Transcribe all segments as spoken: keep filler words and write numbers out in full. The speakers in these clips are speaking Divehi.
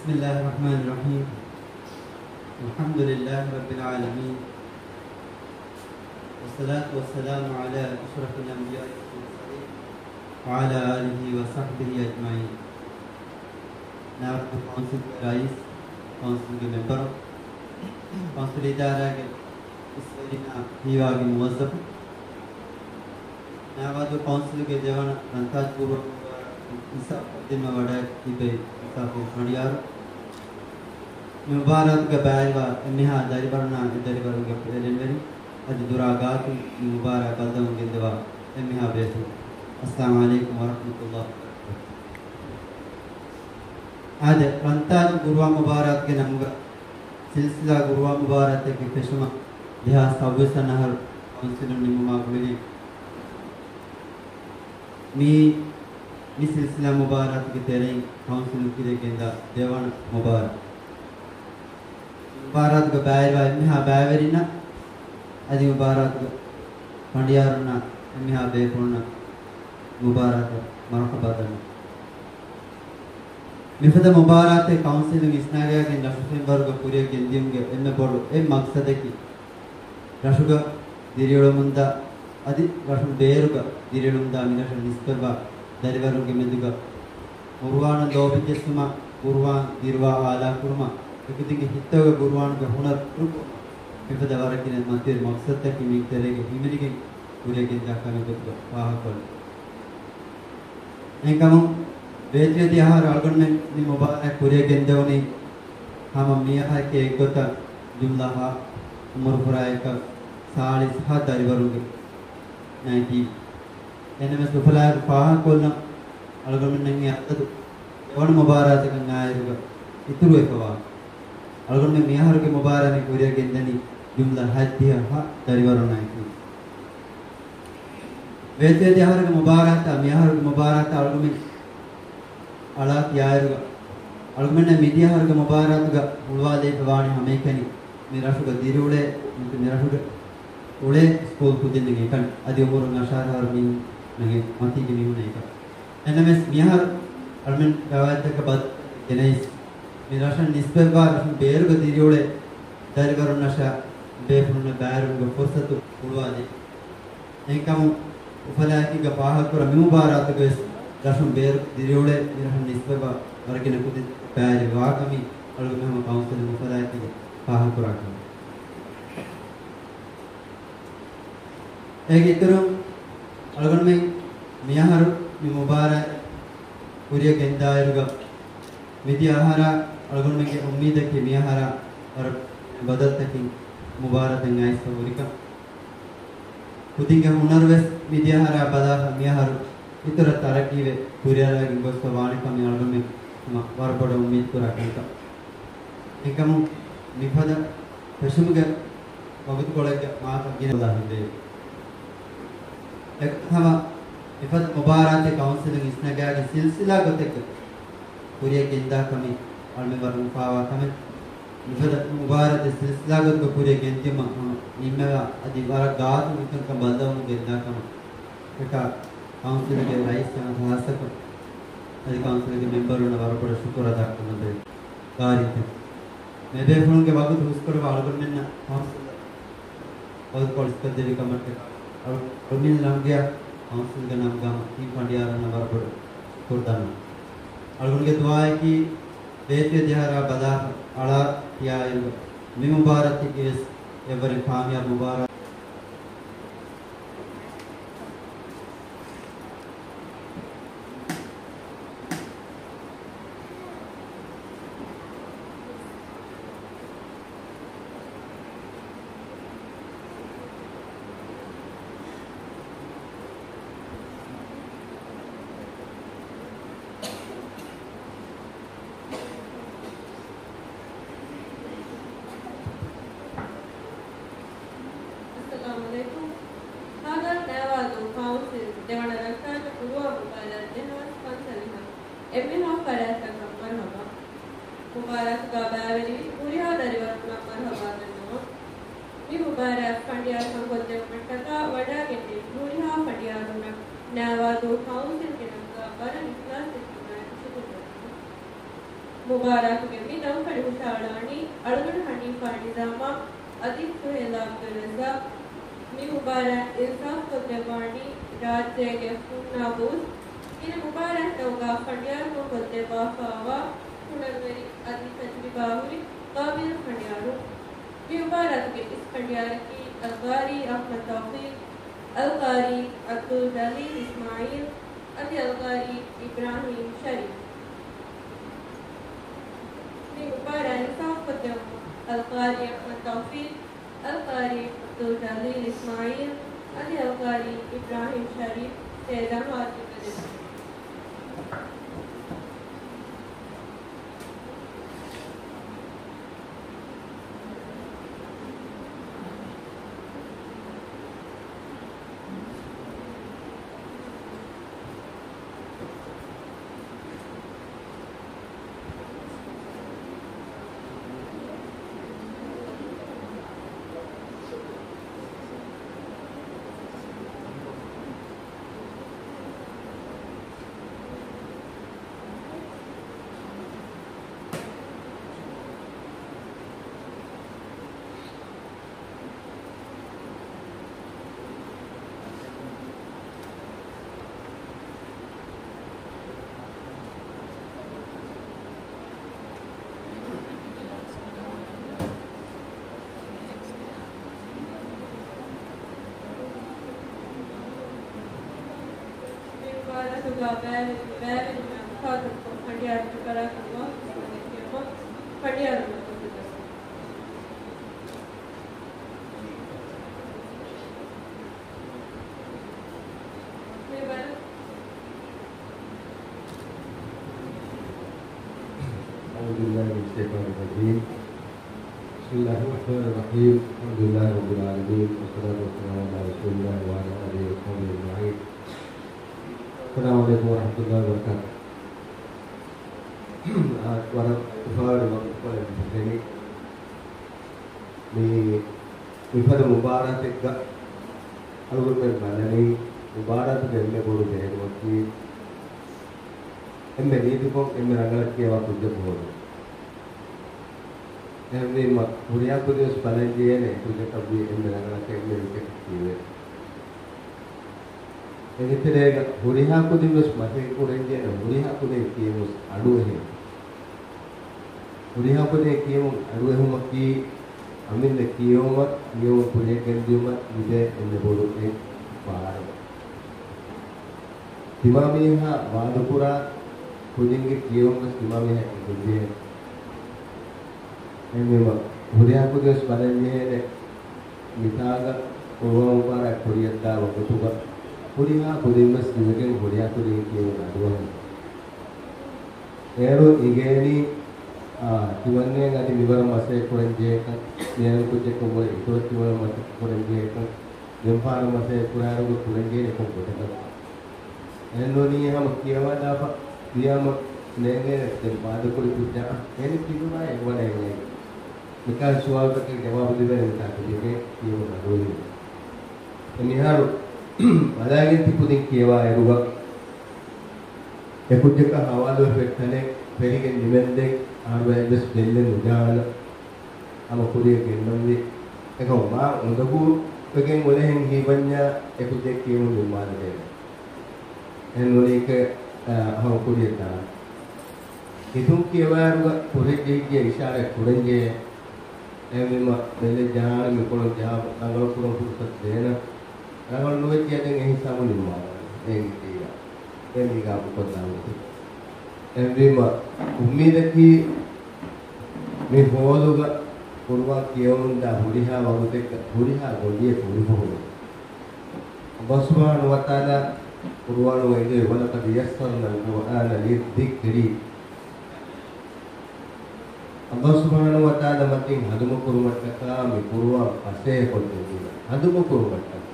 بسم الله الرحمن الرحيم. الحمد لله رب العالمين. والصلاة والسلام على أشرف الأنبياء والمرسلين وعلى آله وصحبه أجمعين. ނާއިބު ކައުންސިލްގެ ރައީސް، ކައުންސިލްގެ މެމްބަރު، ކައުންސިލް އިދާރާގެ އިސްވެރިންނާ ހީވާގި މުވައްޒަފު، ނައިވާދޫ ކައުންސިލުގެ ދެވަނަ ރަންތާޖު ގުރުއާން މުބާރާތަށް އިންސާފު ދިނުމަށް ވަޑައި ތިބޭ އިންސާފުވެރި ފަނޑިޔާރު، މި މުބާރާތުގަ ބައިވެރިވާ އެންމެހާ ދަރިވަރުންނާ އެ ދަރިވަރުންގެ ޕެރެންވެރިން އަދި ދުރާ ގާތުން މި މުބާރާތް ބައްލަވަމުން ގެންދަވާ އެންމެހާ ބޭފުޅުން، އައްސަލާމު ޢަލައިކުމް ވަރަޙްމަތުﷲ ވަބަރަކާތުހު. އާދެ، ރަންތާޖު ގުރުއާން މުބާރާތުގެ ނަމުގަ ސިލްސިލާ ގުރުއާން މުބާރާތެއްގެ ފެށުމަށް ދެހާސް ސައުވީސް ވަނަ އަހަރު ކައުންސިލުން ނިމުމާ ގުޅިގެން، މި، މި ސިލްސިލާ މުބާރާތުގެ ތެރެއިން ކައުންސިލުން ކުރިޔަށް ގެންދާ ދެވަނަ މުބާރާތް. މުބާރާތުގަ ބައިވެރިވާ އެންމެހާ ބައިވެރިންނަށް އަދި މުބާރާތުގެ ފަނޑިޔާރުންނަށް އެންމެހާ ބޭފުޅުންނަށް މުބާރާތަށް މަރުޙަބާ ދަންނަވަން. މިފަދަ މުބާރާތެއް ކައުންސިލުން އިސްނަގާގެން ރަށު ފެންވަރުގަ ކުރިޔަށް ގެންދިޔުމުގެ އެންމެ ބޮޑު އެއް މަގްސަދަކީ، ރަށުގަ ދިރިއުޅެމުންދާ އަދި ރަށުން ބޭރުގަ ދިރިއުޅެމުންދާ މިރަށަށް ނިސްބަތްވާ ދަރިވަރުންގެ މެދުގަ ޤުރުއާނަށް ލޯބި ޖެއްސުމަށް، ޤުރުއާން ދިރުވާ އާލާކުރުމަށް، އެކުދިންގެ ހިތްތަކުގަ ޤުރުއާނުގެ ހުނަރު ކުރުކުރުމަށް، މިފަދަ ވަރަށް ގިނަ މަތިވެރި މަގްސަދުތަކެއް މި ތެރޭގަ ހިމެނިގެން ކުރިޔަށް ގެންދާ ކަމެއް ގޮތުގަ ފާހަގަކޮށްލި. އެހެންކަމުން، ވޭތުވެދިޔަ އަހަރު އަޅުގަނޑުމެން މި މުބާރާތް ކުރިޔަށް ގެންދެވުނީ ހަމަ މި އަހަރެކޭ އެއްގޮތަށް ޖުމްލަ ހަ އުމުރު ފުރާ އެކަށް ސާޅީސް ހަ ދަރިވަރުންގެ ނައިޓީ. އެހެންނަމަވެސް އުފަލާއެކު ފާހަގަކޮށްލަން، އަޅުގަނޑުމެންނަށް އެ އަދަދު ދެވަނަ މުބާރާތަކަށް އާއިރުގަ އިތުރުވެފަވާ. އަޅުގަނޑުމެން މިއަހަރުގެ މުބާރާތް ކުރިޔަށް ގެންދަނީ ޖުމްލަ ހަތްދިހަ ހަ ދަރިވަރުންނާއެކީ. ވޭތުވެދިޔަ އަހަރުގެ މުބާރާތާ މިއަހަރުގެ މުބާރާތާ އަޅުގަނޑުމެން އަޅާ ކިޔާއިރުގަ، އަޅުގަނޑަށް މިދިޔަ އަހަރުގެ މުބާރާތުގަ ހުޅުވާލައިފަ ވާނީ ހަމައެކަނި މި ރަށުގަ ދިރިއުޅޭ، މި ރަށުގަ އުޅޭ ސްކޫލް ކުދިންނަށް އެކަނި އަދި އުމުރުން އަށާރަ އަހަރު މީހުންނަށް މަތީގެ މީހުންނަށް އެކަނި. އެހެންނަމަވެސް މިއަހަރު އަޅުމެން ރަވާޔަތްތަކަށް ބަދަލު ގެނައިސް، މި ރަށަށް ނިސްބަތްވާ ރަށުން ބޭރުގަ ދިރިއުޅޭ ދަރިވަރުންނަށާ ބޭފުޅުންނަށް ބައިވެރިވުމުގެ ފުރުސަތު ހުޅުވާލީ. އެހެންކަމުން އުފަލާއެކީގަ ފާހަގަކުރާ މި މުބާރާތުގަވެސް ރަށުން ބޭރު ދިރިއުޅޭ މި ރަށަށް ނިސްބަތްވާ ވަރަށް ގިނަ ކުދިން ބައިވެރިވާ ކަމީ އަޅުގަނޑު ހަމަ ކައުންސިލުން އުފަލާއެކީގަ ފާހަގަކުރާ ކަމެއް. އޭގެ އިތުރުން އަޅުގަނޑުމެން މިއަހަރު މި މުބާރާތް ކުރިޔަށް ގެންދާއިރުގަ މިދިޔަ އަހަރާ އަޅުގަނޑުމެންގެ އުއްމީދަކީ މިއަހަރާ ވަރަށް ބަދަލުތަކެއް މުބާރާތެއް އައިސްފަ ހުރިކަން. ކުދިންގެ ހުނަރުވެސް މިދިޔަ އަހަރާ ބަލާފަ މިއަހަރު އިތުރަށް ތަރައްޤީވެ ކުރިއަރައިގެން ގޮސްފަ ވާނެ ކަމެއް އަޅުގަނޑުމެން ހަމަ ވަރަށް ބޮޑަށް އުއްމީދު ކުރާ ކަންކަން. އެކަމު މިފަދަ ފެށުމުގެ ވަގުތުކޮޅެއްގަ މާތަށް ގިނަ ބަލާ ހިނދެވި. އެކަމަ މިފަދަ މުބާރާތެއް ކައުންސިލުން އިސްނަގާގެން ސިލްސިލާ ގޮތެއްގަ ކުރިޔަށް ގެންދާ ކަމީ އަޅުމެން ވަރަށް އުފާވާ ކަމެއް. މިފަދަ މުބާރާތެއް ސިލްސިލާ ގޮތުގަ ކުރިޔަށް ގެންދިޔުމަށް ހަމަ ނިންމެވާ އަދި ވަރަށް ގާތުން މިކަންކަން ބައްލަވަމުން ގެންދާ ކަމަށް އެކަ ކައުންސިލުގެ ރައީސް ޖަމާލް ހާއްސަކޮށް އަދި ކައުންސިލުގެ މެމްބަރުންނަށް ވަރަށް ބޮޑަށް ޝުކުރު އަދާކުރަން ބޭނުން. ގާރިންތެރި މިބޭފުޅުންގެ ވަގުތު ހުސްކުރައްވާ އަޅުގަނޑުމެންނަށް ކައުންސިލަށް ވަގުތުކޮޅު އިސްކޮށްދެއްވި ކަމަށްޓަކާ އަޅު-، އަޅުމެން ރަނގަޔަށް ކައުންސިލްގެ ނަމުގަ ހަމަ ތިން ފަނޑިޔާރުންނަށް ވަރަށް ބޮޑަށް ޝުކުރު ދަންނަވަން. އަޅުގަނޑުގެ ދުޢާއަކީ ވޭތުވެދިޔަ އަހަރާ ބަލާފަ އަޅާ ކިޔާއިރުގަ މި މުބާރާތަކީވެސް އެއްވަރެއް ކާމިޔާބު މުބާރާތެއް. އައްސަލާމު ޢަލައިކުމް. ހާދަ ނައިވާދޫ ކައުންސިލް ދެވަނަ ރަންތާޖު ގުރުއާން މުބާރާތް ދެހާސް ފަންސަވީހަށް އެންމެހާ ފަރާތްތަކަށް މަރުޙަބާ. މުބާރާތުގަ ބައިވެރިވި ހުރިހާ ދަރިވަރުންނަށް މަރުޙަބާ ދަންނަވަން. މި މުބާރާތް ފަނޑިޔާރުކަން ކޮށްދެއްވުމަށްޓަކާ ވަޑާގެންނެވި ހުރިހާ ފަނޑިޔާރުންނަށް ނައިވާދޫ ކައުންސިލްގެ ނަމުގަ ވަރަށް އިޚްލާޞްތެރިކަމާއެކު ޝުކުރު ދަންނަވަން. މުބާރާތުގެ މި ދަންފަޅި ހުށައަޅާނީ އަޅުގަނޑު ޙަނީފާ ނިޒާމާ އަދި ސުހޭލާ ޢަބްދުއްރައްޒާޤް. މި މުބާރާތް އިންސާފް ކޮށްދެއްވާނީ ރާއްޖޭގެ ހުންނާ ގޯސް ގިނަ މުބާރާތްތަކުގަ ފަނޑިޔާރުކަން ކޮށްދެއްވާފައިވާ ހުނަރުވެރި އަދި ތަޖުރިބާހުރި ޤާބިލް ފަނޑިޔާރުން. މި މުބާރާތުގެ އިސް ފަނޑިޔާރަކީ އަލްޤާރީ އަޙްމަދު ތައުފީޤް، އަލްޤާރީ ޢަބްދުލް ޖަލީލް އިސްމާޢީލް އަދި އަލްޤާރީ އިބްރާހީމް ޝަރީފް. މި މުބާރާތް އިންސާފްކޮށްދެއްވުމަށް އަލްޤާރީ އަޙްމަދު ތައުފީޤް، އަލްޤާރީ ޢަބްދުލް ޖަލީލް އިސްމާޢީލް އަދި އަލްޤާރީ އިބްރާހީމް ޝަރީފް ސޭދާ ހާދިރުވެދެއްވުން. މި މުބާރާތުގަ ބައިވެރި، ބައިވެރިވެ މުޚާޠަބުކޮށް ފަނޑިޔާރުންގެ ފަރާތުން ވާހަކަ ކިޔުމަށް ފަނޑިޔާރުންނަށް ކުރި ދަސްކުރުން. أعوذ بالله من الشيطان الرجيم. بسم الله الرحمن الرحيم. الحمد لله رب العالمين، والصلاة والسلام على رسول الله وعلى آله وصحبه أجمعين. السلام عليكم ورحمة الله وبركاته. އާ، ވަރަށް އުފާވެރި ވަގުތުކޮޅެއް މި ފެނި. މި، މިފަދަ މުބާރާތެއްގަ އަޅުގަނޑުމެން ބަލަނީ، މުބާރާތުގެ އެންމެ ބޮޑު ބޭނުމަކީ، އެންމެ ނީދިކޮށް، އެންމެ ރަނގަޅަށް ކިޔަވާ ކުއްޖަކު ހޯދުން. އެހެންވީމަ، ހުރިހާ ކުދިންވެސް ބަލަން ޖެހޭނެ އެކުއްޖަކަށްވީ އެންމެ ރަނގަޅަކަށް އެންމެ ރުކެކަށް ކިޔެވޭ. އެގެތެރޭގަ ހުރިހާ ކުދިންވެސް މަސައްކަތް ކުރަންޖެހޭނެ ހުރިހާ ކުދިން ކިޔެވުން އަޑުއެހެން. ހުރިހާ ކުދިން ކިޔެވުން އަޑުއެހުމަކީ، އަމިއްލަ ކިޔެވުމަށް، ކިޔެވުން ކުރިއަށް ގެންދިޔުމަށް ލިބޭ އެންމެ ބޮޑު އެއް ފަހަރު. ތިމާމީހާ ވާދަކުރާ ކުދިންގެ ކިޔެވުންވެސް ތިމާމީހާ އެނގިއްޖެ. އެހެންވީމަ، ހުރިހާ ކުދިންވެސް ބަލަންޖެހޭނެ މިތާގަ ޤުރުއާން މުބާރާތް ކުރިއަށްދާ ވަގުތުގަ ހުރިހާ ކުދިންވެސް ލިބިގެން ހުރިހާ ކުދިން ކިޔެވުން އަޑުއަހަން. އޭރު އިނގޭނީ، އާ، ތިމަންނައަށް އަދި މިވަރަށް މަސައްކަތް ކުރަންޖެހޭކަން، މިއަންނަ ކުއްޖަކަށްވުރެ އިތުރަށް ތިމަންނަ މަސައްކަތް ކުރަންޖެހޭކަން، ދެންފާރަށް މަސައްކަތް ކުރާއިރުގަ ކުރަންޖެހޭނެ ކޮން ގޮތަކަށް. އެހެންނޫނީ ހަމަ ކިޔަވާލާފަ ވިޔާމަ ނޭނގޭނެ ދެން ވާދަކުރި ކުއްޖާ އޭނަ ކިޔުމާ އެއްވަނަ އެނގޭ. މިކާ ސުވާލުތަކެއް ޖަވާބު ދެވޭނެ މިތާ ކުދިންގެ ކިޔުމުން އަޑުއެހި. މިހާރު ބަލާގެން ތި ކުދިން ކިޔަވާ އިރުގަ އެ ކުއްޖަކަށް ހަވާލުވެފަ ތަނެއް ފެނިގެން ނިމެންދެން އަހަރު އެއްވެސް ބެއްލެއް ނުޖާނަ ހަމަ ކުރިއަށް ގެންނަންވީ. އެކަމު މާ އުނދަގޫ ވެގެން އުޅޭހެން ހީވަންޏާ އެ ކުއްޖެއް ކިޔެވުން ނިންމާލެވޭނެ. އެހެން ނޫނީކަ، އަ، ހަމަ ކުރިއަށް ދާން. ހިތުން ކިޔަވާއިރުގަ ކުރިއަށް ޖެހިއްޖެ އިޝާރާތް ކުރަންޖެހޭ. އެހެންވީމަ ބެލެއް ޖަހާނެ މިކޮޅުން ޖަހާ ރަނގަޅު ކުރުން ފުރުސަތު ދޭނަ. ރަނގަޅު ނުވެއްޖެ ދެން އެ ހިސާބު ނިންމާލާނެ. އޭގެ ތީގަ. އެ މީގާ ކޮށްދާނެ. އެހެންވީމަ އުއްމީދަކީ މި ހޯލުގަ ޤުރުއާން ކިޔެވުންދާ ހުރިހާ ވަގުތެއްގަ ހުރިހާ ގޮނޑިއެއް ފުރިފަ ހުރުން. ﷲ ސުބްޙާނަހޫ ވަތަޢާލާ ޤުރުއާނުގައި އެނގެވި، وَلَقَدْ يَسَّرْنَا الْقُرْآنَ لِلذِّكْرِ. ﷲ ސުބްޙާނަހޫ ވަތަޢާލާ މަތިން ހަނދުމަކުރުމަށްޓަކާ މި ޤުރުއާން ފަސޭހަކޮށްދެއްވީމަ. ހަނދުމަކުރުމަށްޓަކާ.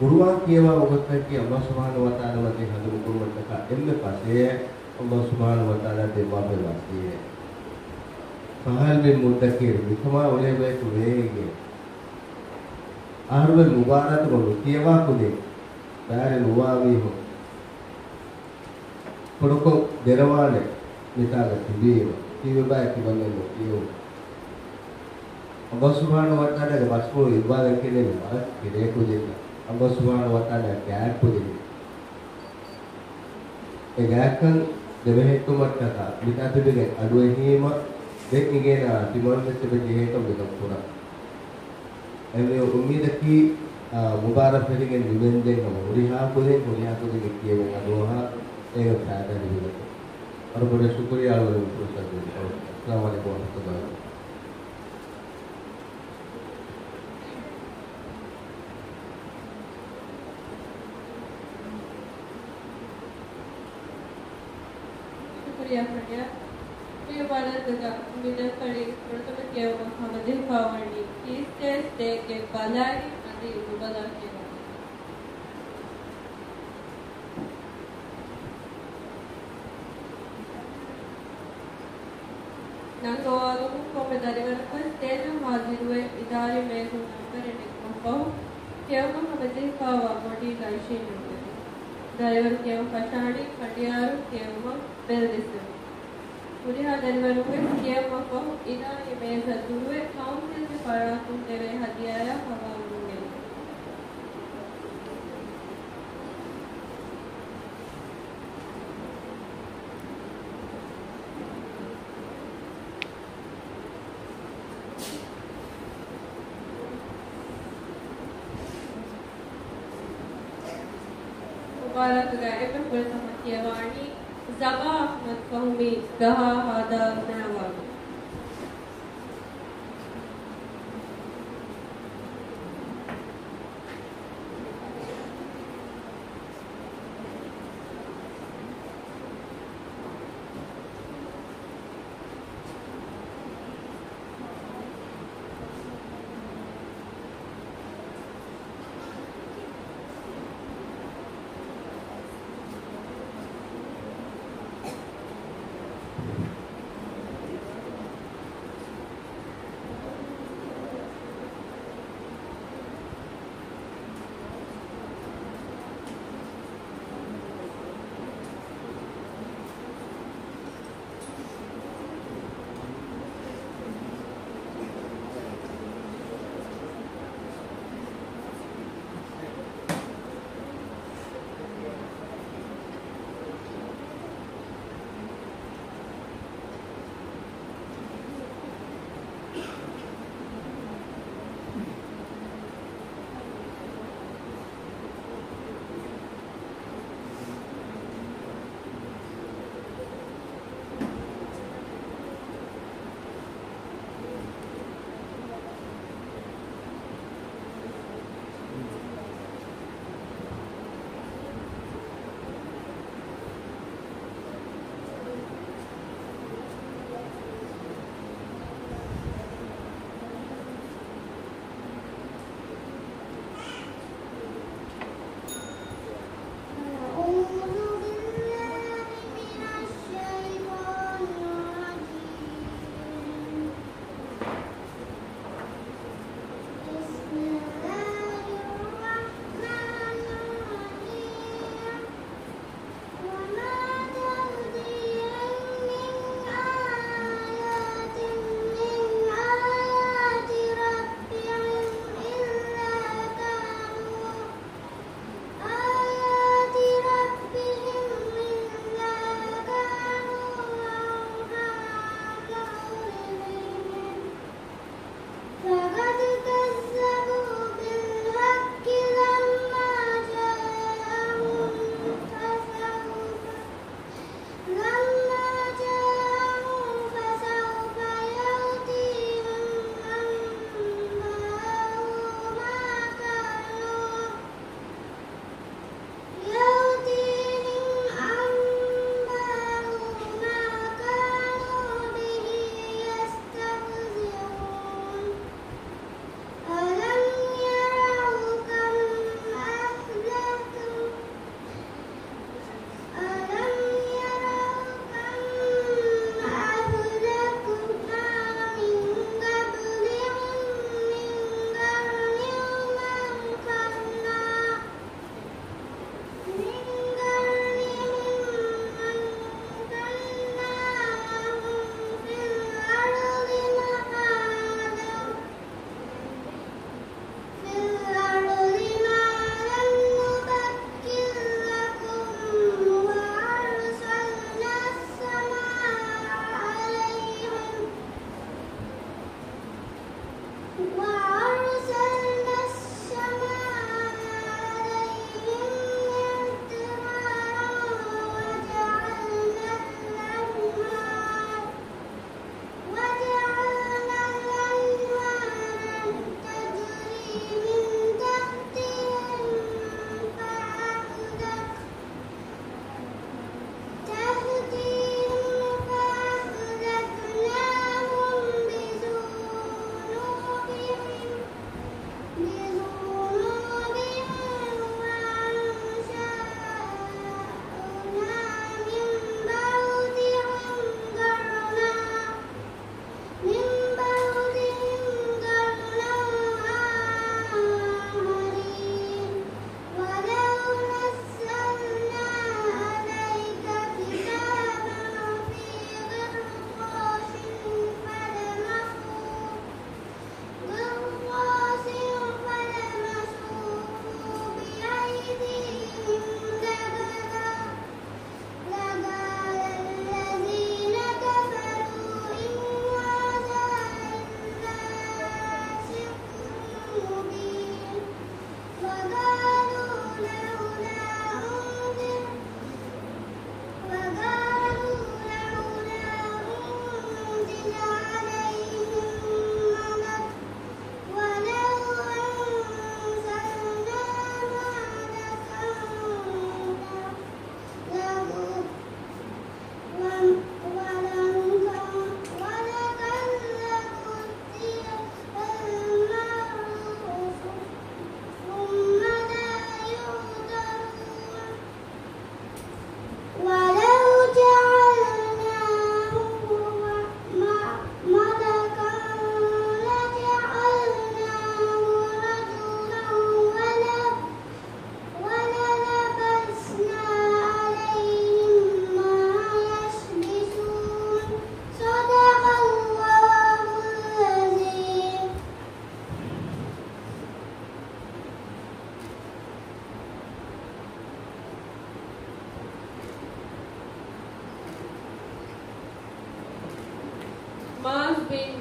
ޤުރުއާން ކިޔަވާ ވަގުތަކީ ﷲ ސުބްޙާނަހޫ ވަތަޢާލާ މަތިން ހަނދުމަކުރުމަށްޓަކާ އެންމެ ފަސޭހަ ﷲ ސުބްޙާނަހޫ ވަތަޢާލާ ދެއްވާފައި ވަސީލަތް. ފަހަރު މި މުއްދަކީ މިކަމާ އުޅޭ ބަޔަކު ވޭއެއްގެ. އަހަރުމެން މުބާރާތުގަ ނުކިޔަވާ ކުދިން ބައިވެރި ނުވާ މީހުން ބޮޑުކޮށް ދެރަވާނެ. މިތާގަ ތިބީމަ، ތިބެބައި ތިމަންނަ ނުކިޔެވުނު. އައްލާހު ސުބްޙާނަހޫ ވަތަޢާލާގެ މަޝްރޫޢު އިއްވާލަން ކެނޑެނީ ވަރަށް ކިރޭ ކުދިންނަށް. އައްލާހު ސުބްޙާނަހޫ ވަތަޢާލާ ގާތް ކުދިން. އެ ގާތްކަން ދެބެހެއްޓުމަށްޓަކާ މިތާ ތިބެގެން އަޑުއެހީމަ، ދެން އިނގޭނާ ތިމަން ވެސް އެބަ ޖެހޭކަން މިކަން ކުރަން. އެންމެ އުއްމީދަކީ، އާ، މުބާރާތް ފެށިގެން ނިމެންދެން ހަމަ ހުރިހާ ކުދިން ހުރިހާ ކުދިންގެ ކިޔެވެން އަޑުއަހާ އޭގެ ފައިދާ ލިބިގަތުން. ވަރަށް ބޮޑަށް ޝުކުރިއްޔާ އަޅުގަނޑު ފުރުސަތު ދިނުމަށް. އައްސަލާމު ޢަލައިކުމް ވަރަޙްމަތުﷲ. ޝުކުރިއްޔާ ފަނޑިޔާ. މި އިބާރާތުގަ މި ދެންފަޅި ފުރަތަމަ ކިޔެވުމަށް ހަމަޖެހިފައިވަނީ ކީސް ކޭސް ދޭއްގެ ބަލާއިރިން އަދި ނުބަލާ ކިޔަވާ. ނަންގަވާލުމުން ކޮންމެ ދަރިވަރަކުވެސް ސްޓޭޖަށް ހާޒިރުވެ، އިދާރީ މޭޒުން ނަންބަރެއް ނެތުމަށްފަހު، ކިޔަވުމަށް ހަމަޖެހިފައިވާ ބޮޑީ ގައިޝީން ނަންބަރު. ދަރިވަރު ކިޔަވަން ފަށާނީ ފަނޑިޔާރު ކިޔެވުމަށް ބެލް ވިއްސެވުން. ހުރިހާ ދަރިވަރަކުވެސް ކިޔެވުމަށްފަހު އިދާރީ މޭޒަށް ދުރުވެ، ކައުންސިލްގެ ފަރާތުން ދެވޭ ހަދިޔާޔާ ހަވާލުވުން ގެންދޭ. މުބާރާތުގަ އެންމެ ފުރަތަމަ ކިޔަވާނީ ޒަބާ އަޙްމަދު ފަހުމީ ގަހާ ހާދާ ނައަވާގެ.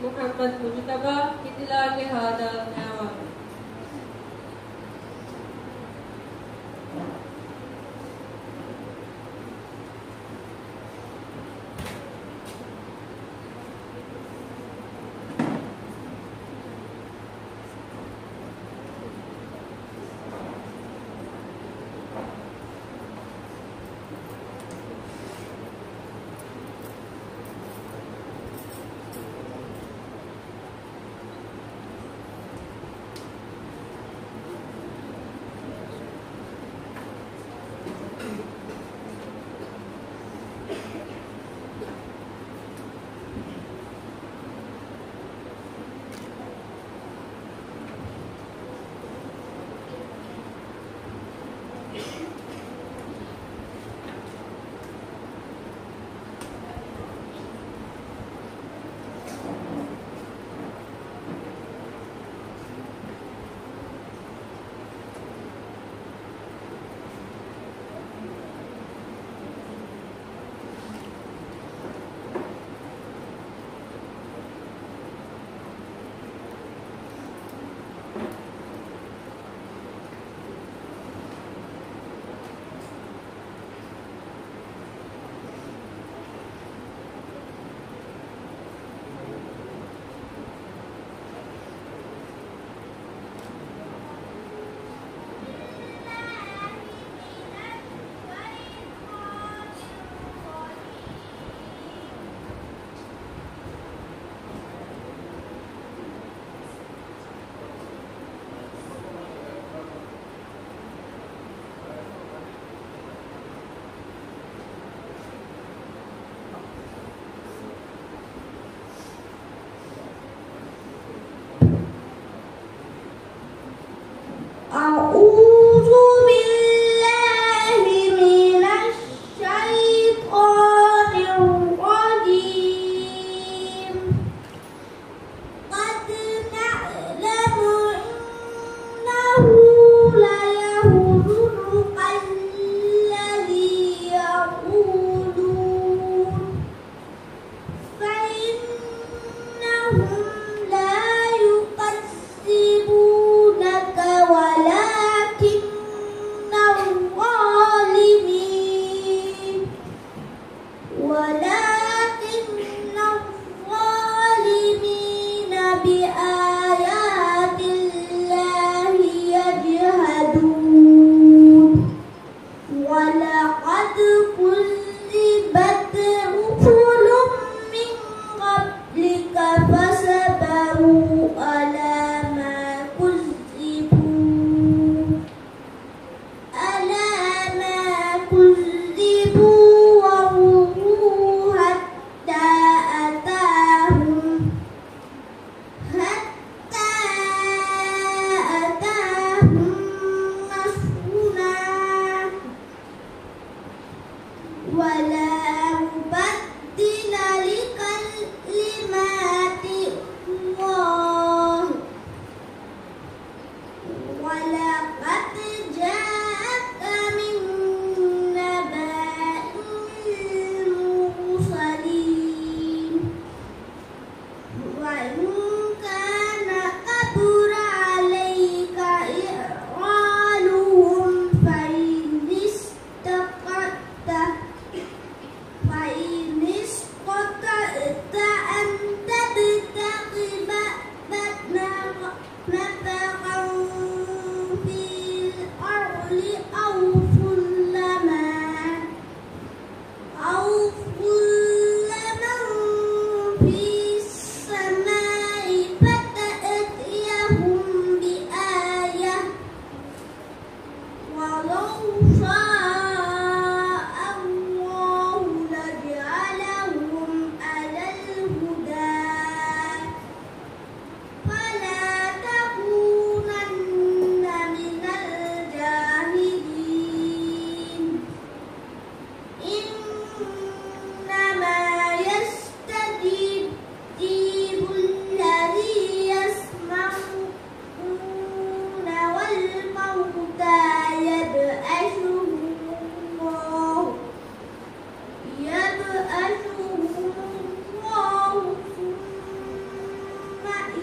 މުޙައްމަދު މުޖުތަބާ ހިތިލާގެ ހާދަ މައިވާންވި.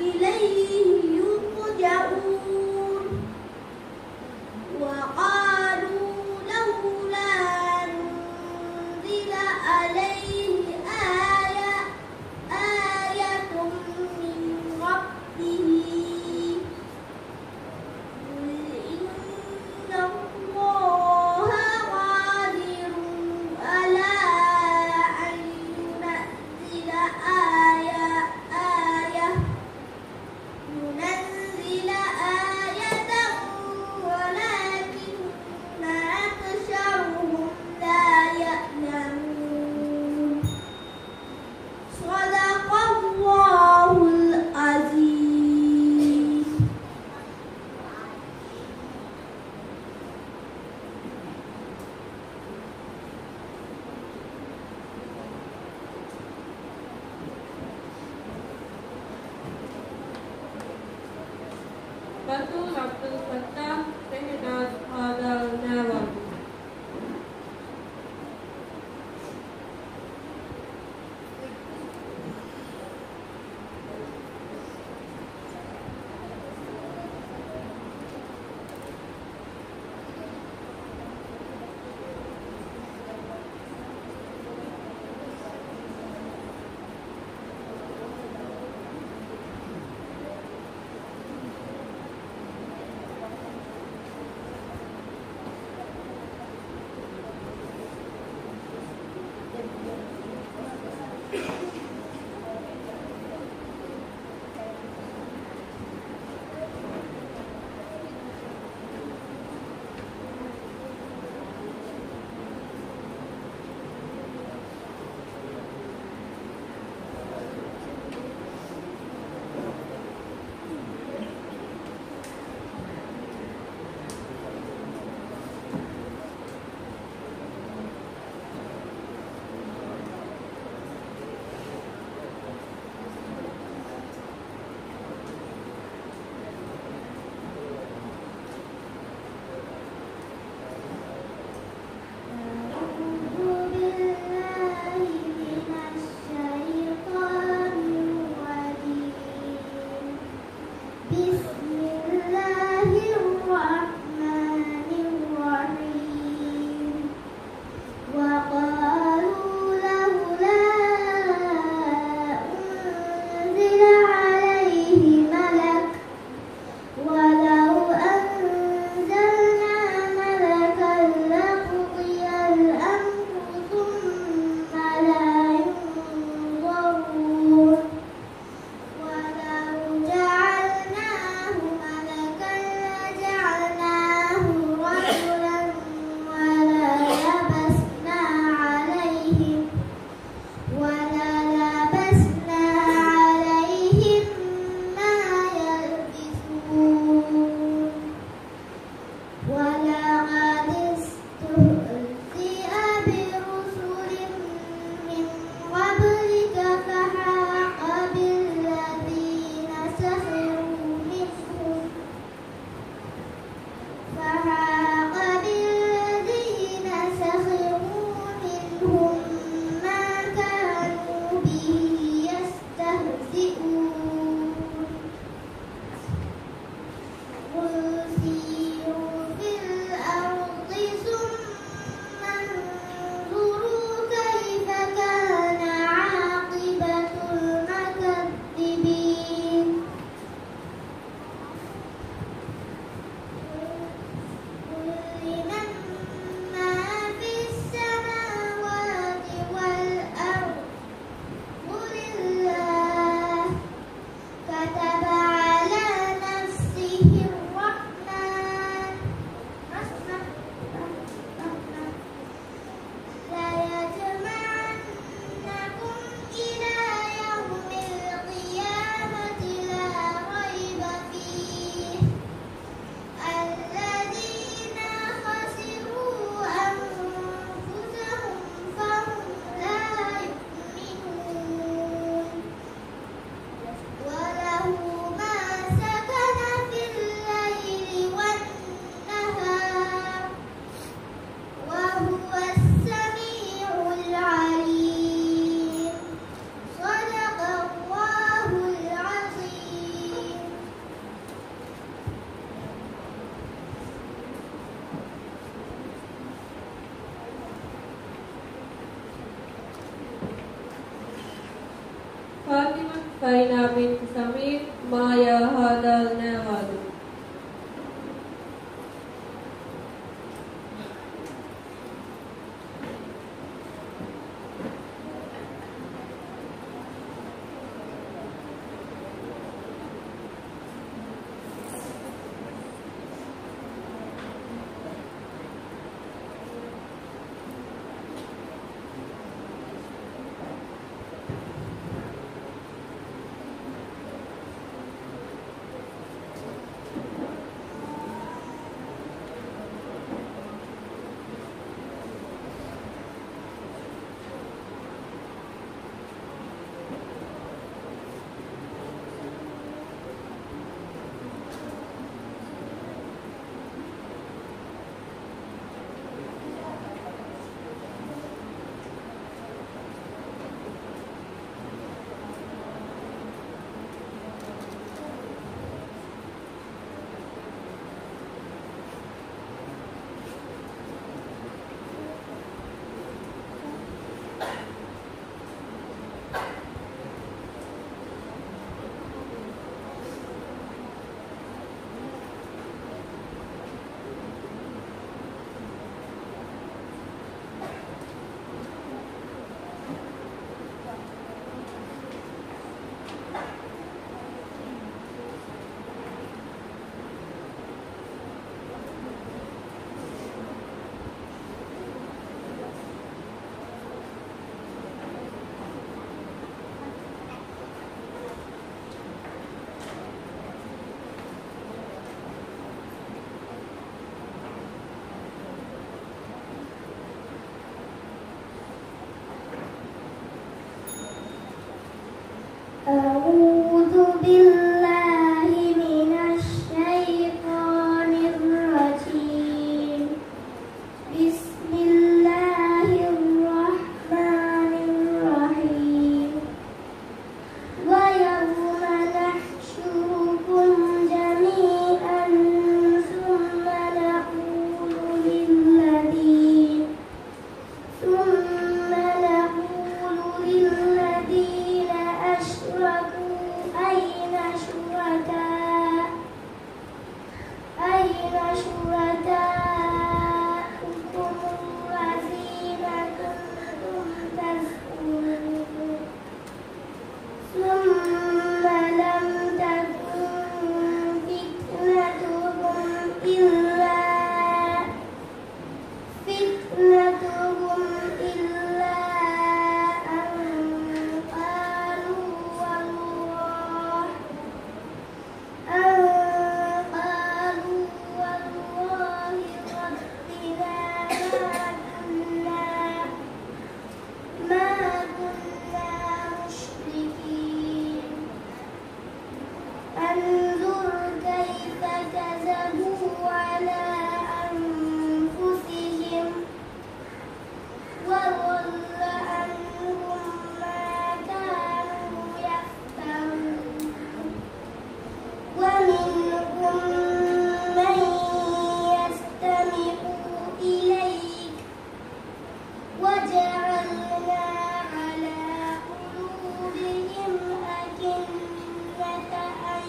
إليه يرجعون. وقالوا لولا نزل عليه آية، آية من ربه. قل إن الله قادر على أن ينزل آية، آية، ينزل آية ولكن أكثرهم لا يعلمون. صدق الله العظيم. ބަތޫލް ޢަބްދުލް ފައްޓާހް ފެނިދާން ހާދަ ނާވާގެ. أعوذ بالله من الشيطان الرجيم. بسم الله الرحمن الرحيم. وقالوا لولا أنزل عليه ملك ولو أنزلنا ملكا لقضي الأمر ثم لا ينظرون. ولو جعلناه ސަމީރް މާޔާ ހަދާލުނާވާދު. أعوذ بالله من الشيطان الرجيم. بسم الله الرحمن الرحيم. ويوم نحشركم جميعا ثم نقول للذين ثم نقول للذين أشركوا أين شركاء أين شركاؤكم الذين كنتم تزعمون ثم لم تكن فتنتهم إلا فتنتهم إلا أن قالوا والله أن قالوا والله ربنا ما كنا، ما كنا مشركين. فانظر كيف كذبوا على أنفسهم وضل عنهم ما كانوا يفترون. ومنهم من يستمع إليك وجعلنا على قلوبهم أكنة أن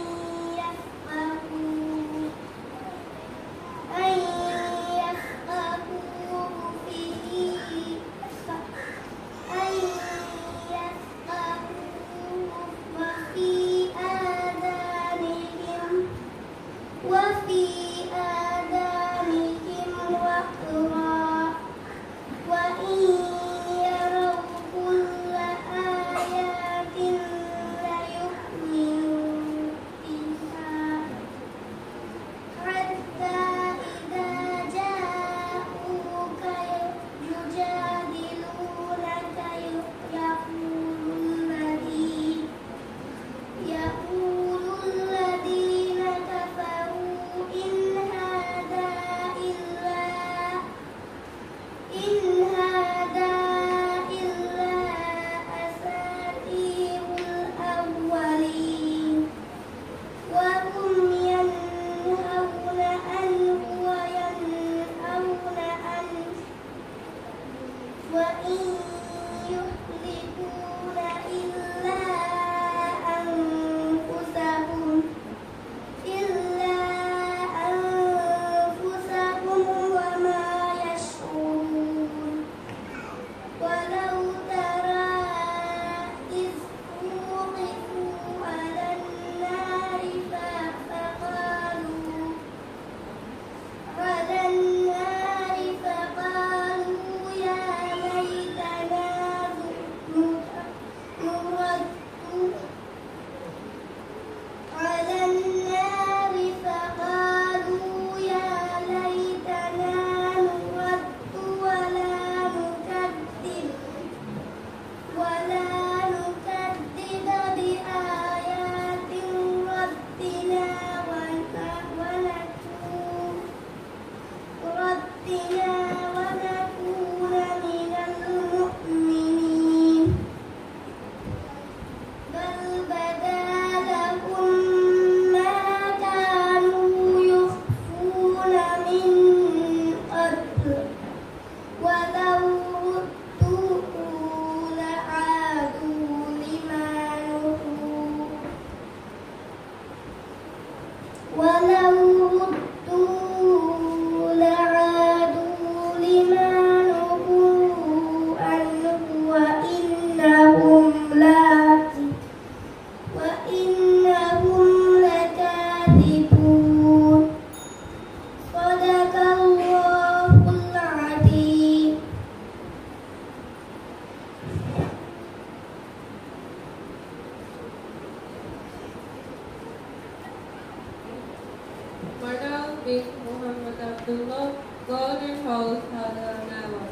Madal bin Muhammad Abdullah, Golden Horse, Halawa.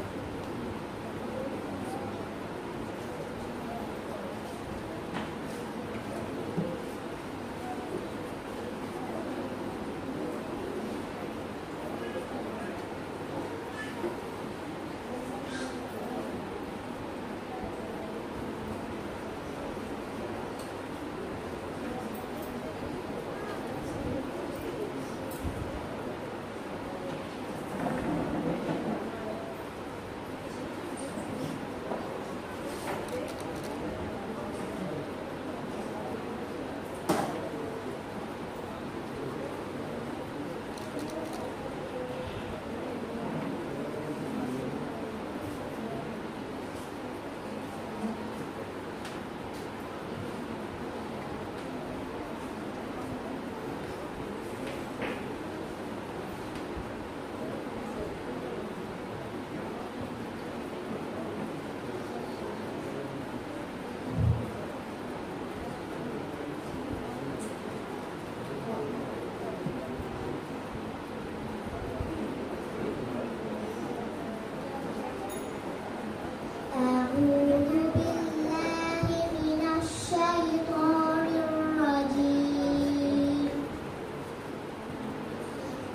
أعوذ بالله من الشيطان الرجيم.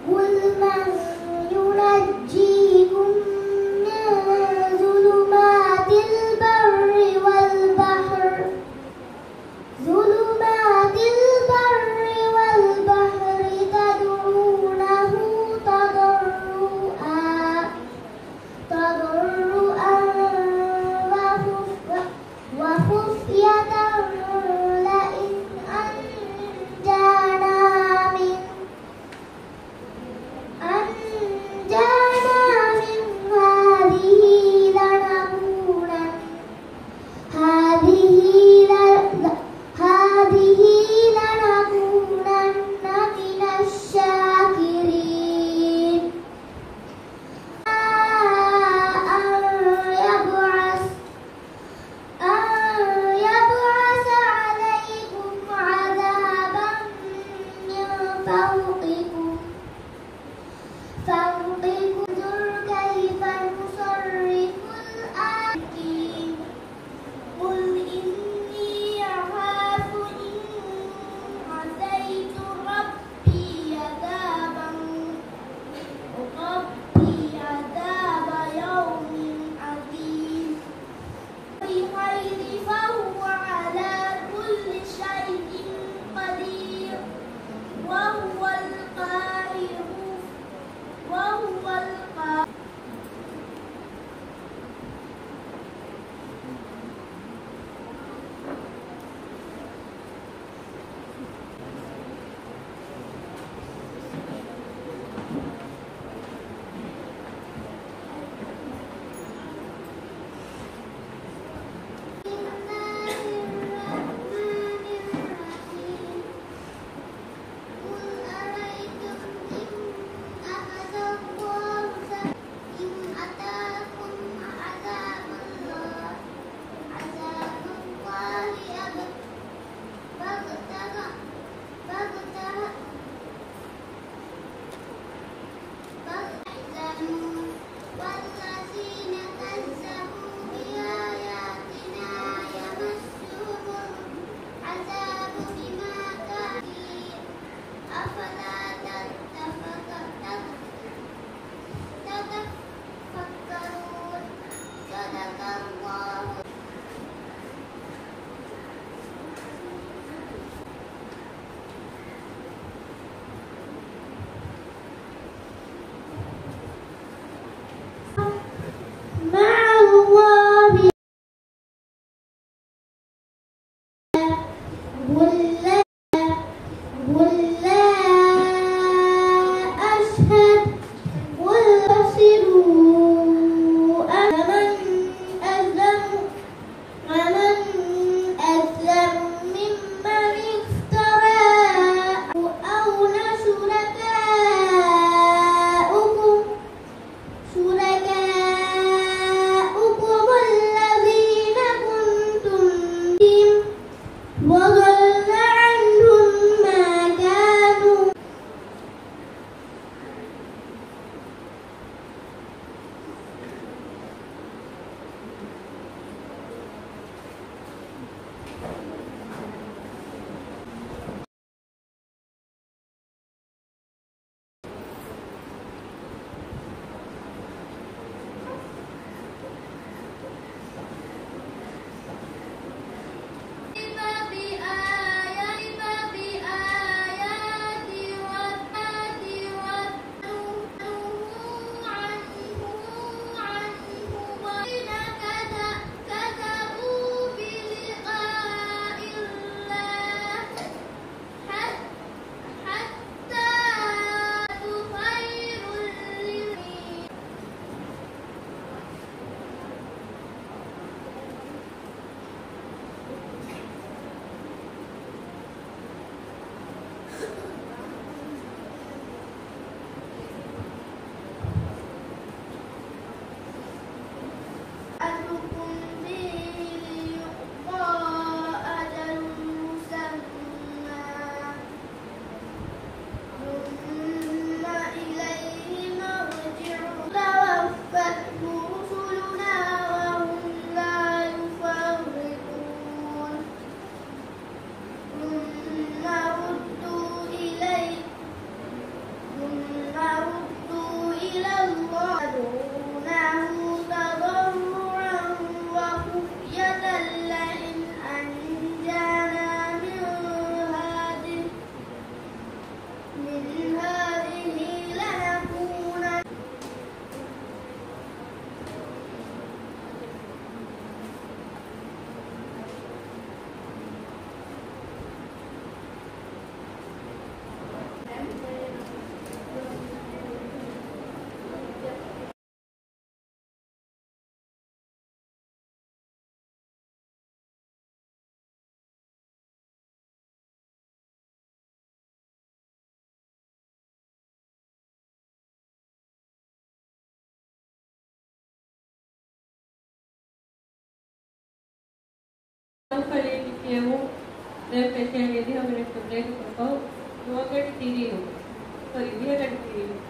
قل من ينجيكم من ظلمات البر والبحر، ظلمات البر والبحر تدعونه تضرعا، تضرعا وخف-، وخفية لئن أنجانا من أنجانا من هذه لنكونن، هذه ل-، هذه لنكونن من الشاكرين. أن يبعث أن يبعث عليكم عذابا من فوقكم، فوقكم، انظر كيف نصرف الآيات. قل إني أخاف إن عصيت ربي عذاب، ربي عذاب يوم عظيم. الخير فهو على كل شيء قدير، وهو القاهر، وهو القاهر. بسم الله الرحمن الرحيم. قل أرأيتم إن أخذ الله سم-، إن أتاكم عذاب الله، عذاب الله أب-، بغتة، بغتة، ފަޅިއެއްގެ ކިޔެވުން ދެން ފެށޭނީ ދިހަ މިނެޓު ބްރޭކަކަށް ފަހު. ނުވަގަޑި ތިރީހުން، ސޮރީ، ވިހަގަޑި ތިރީހުން.